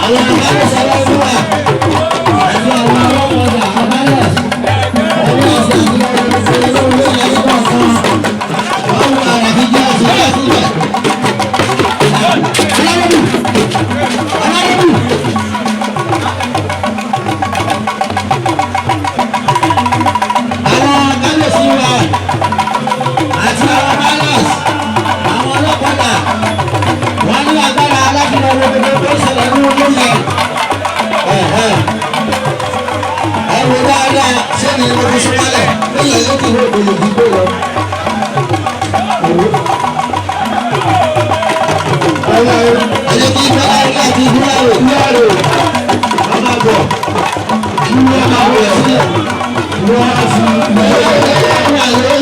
Àwọn kábíyèsí aláìlúwà àti àwọn ọlọ́mọdé, àwọn baálẹ̀, àwọn ọ̀sẹ̀ àti ọmọ olóyè ayé kọ̀ọ̀kan, wọ́n wọ àràbí jẹ́ ọ̀sẹ̀ sílẹ̀. Alárẹ́bù, alárẹ́bù. Àwọn kábíyèsí wa àti àwọn baálẹ̀, àwọn ọlọ́pàá, wọ́n ní agbára láti lọ wo gbogbo tó ṣẹlẹ̀ ní olóyè. Ẹ wo dáadáa, ṣé ni mo fi súnmọ́lẹ̀ lóye lókè ní òkèlè gbígbó lọ. Ẹ jẹ́ kí Bọ́lá rí àti Ìdúró Yàrá ọmọ bọ̀ kí wọ́n ọmọ bọ̀ sílẹ̀. Wọ́n á fi Ẹ wà lórí.